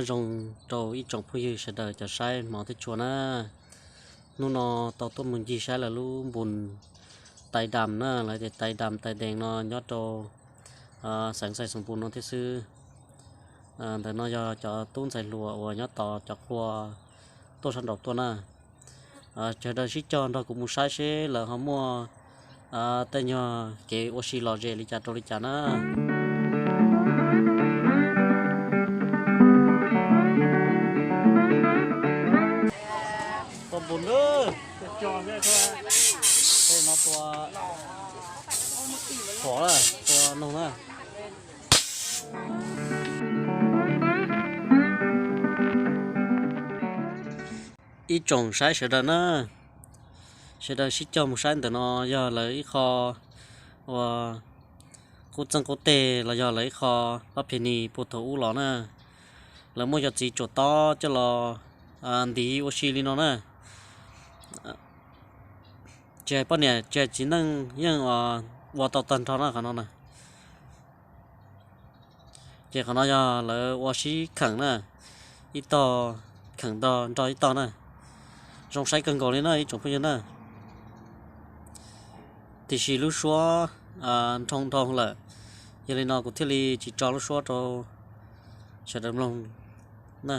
Zoo rau ib tsoom phooj ywg sawv daws cov saib hmov thiab tshua na. Hnub no tau tuaj mus ncig saib lawv lub npus Tais Dam na, lawv tias Tais Dam Tais Dees no nyob rau xeev Xais Xoom Pus no thiab xwb. Ntawm no yog cov tub ntxhais hluas uas nyob tos cov qhua tuaj sab nraud tuaj na. Sawv daws sib cog nrog kuv mus saib seb lawv ho muaj tej nyuag kev ua si lom zem li cas rau li cas na. Tua npus na, tej no tua phom na, tua noog na. Ib tsoom saib sawv daws na, sawv daws sib cog mus saib ntawm no yog lawv ib qho uas qub txeeg qub teg los yog lawv ib qho pab phiaj nis puag thaum ub los na. Lawv muaj yog txiv tsuam tob coj los ntiv ua si li no na. Tsis hais poj niam tsis hais txiv neej yeej ua tau tag nrho na qhov no na. Ces qhov no yog lawv ua sib kheem na, ib tog kheem nrog ib tog na. Zoo saib kawg nkaus li na ib tsoom phooj ywg na. Tiam sis lub suab nroo nroo lawm, yog li no kuv thiaj li tsis tso lub suab rau sawv daws mloog na.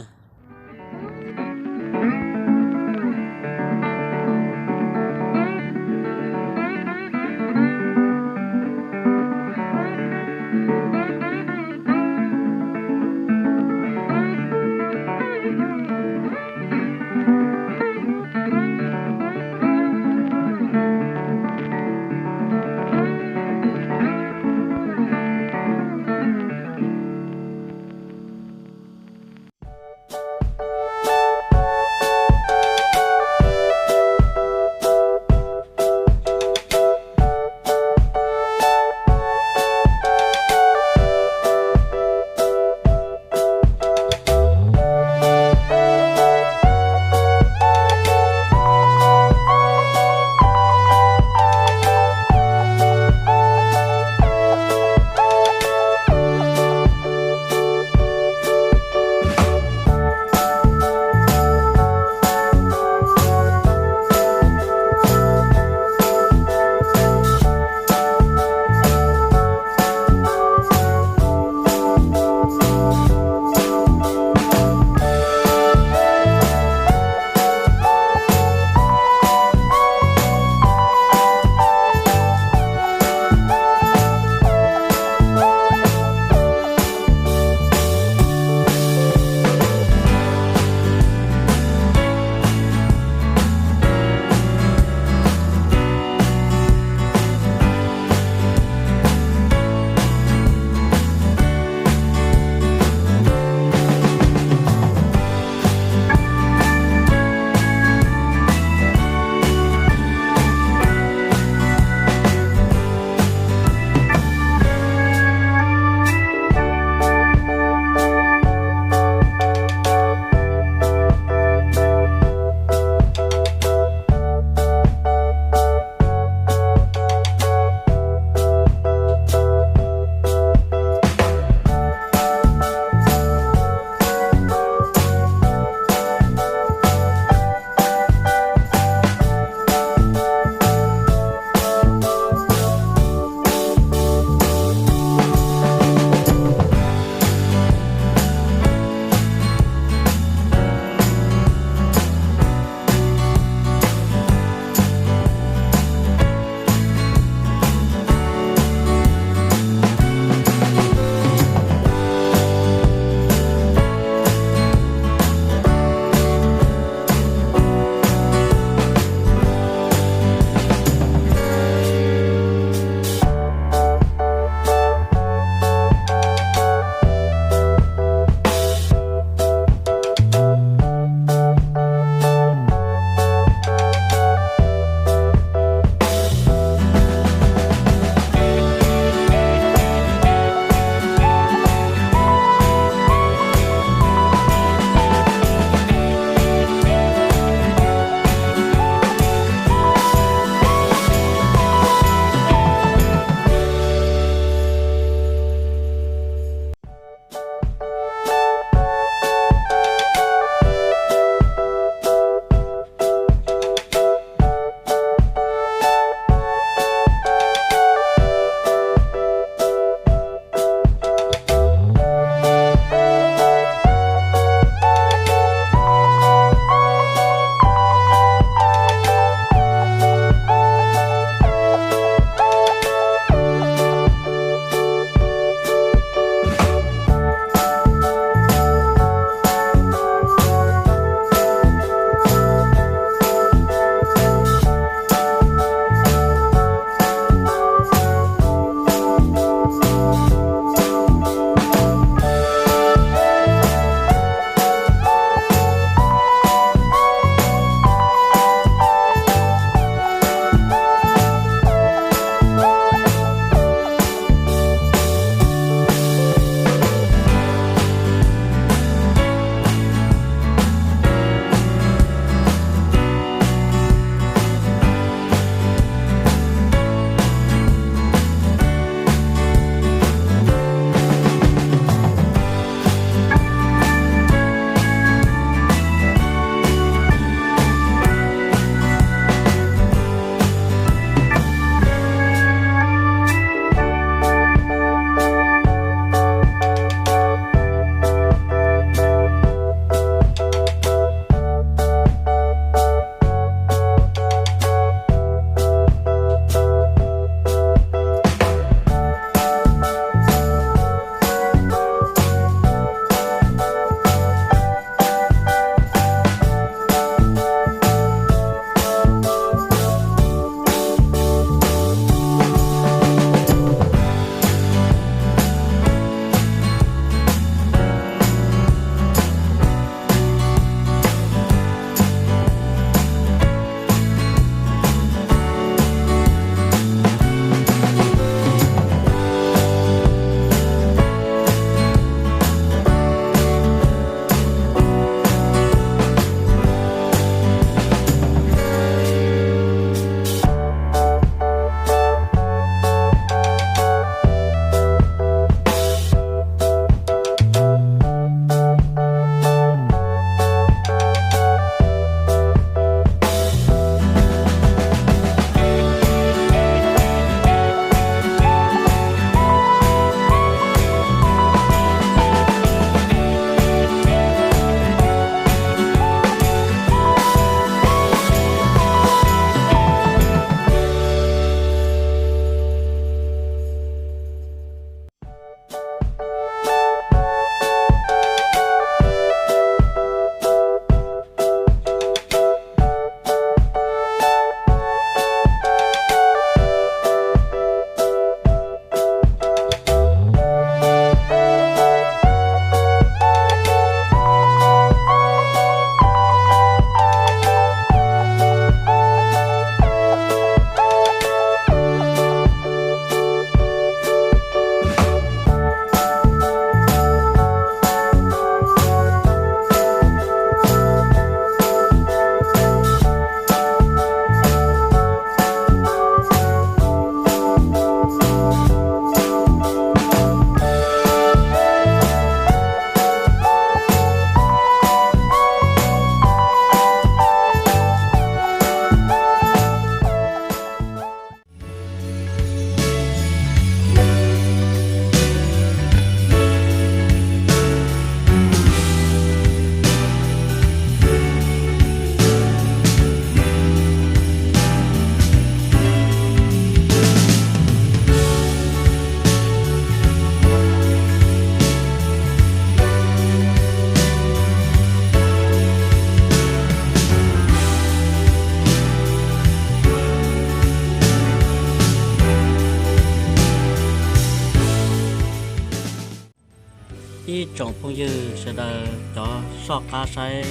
Ib tsoom phooj ywg sawv daws cov soj qab saib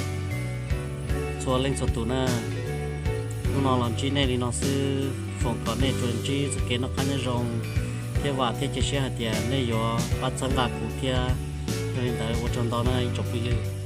txhua leej txhua tus na, hnub no los ntsib nej li no xwb, foom kom nej tsuas ntsib txoj kev noj qab nyob zoo thiab vam thiab cia siab hais tias nej yuav pab txhawb nqa kuv thiab. Yog li ntawd ua tsaug ntau na ib tsoom phooj ywg.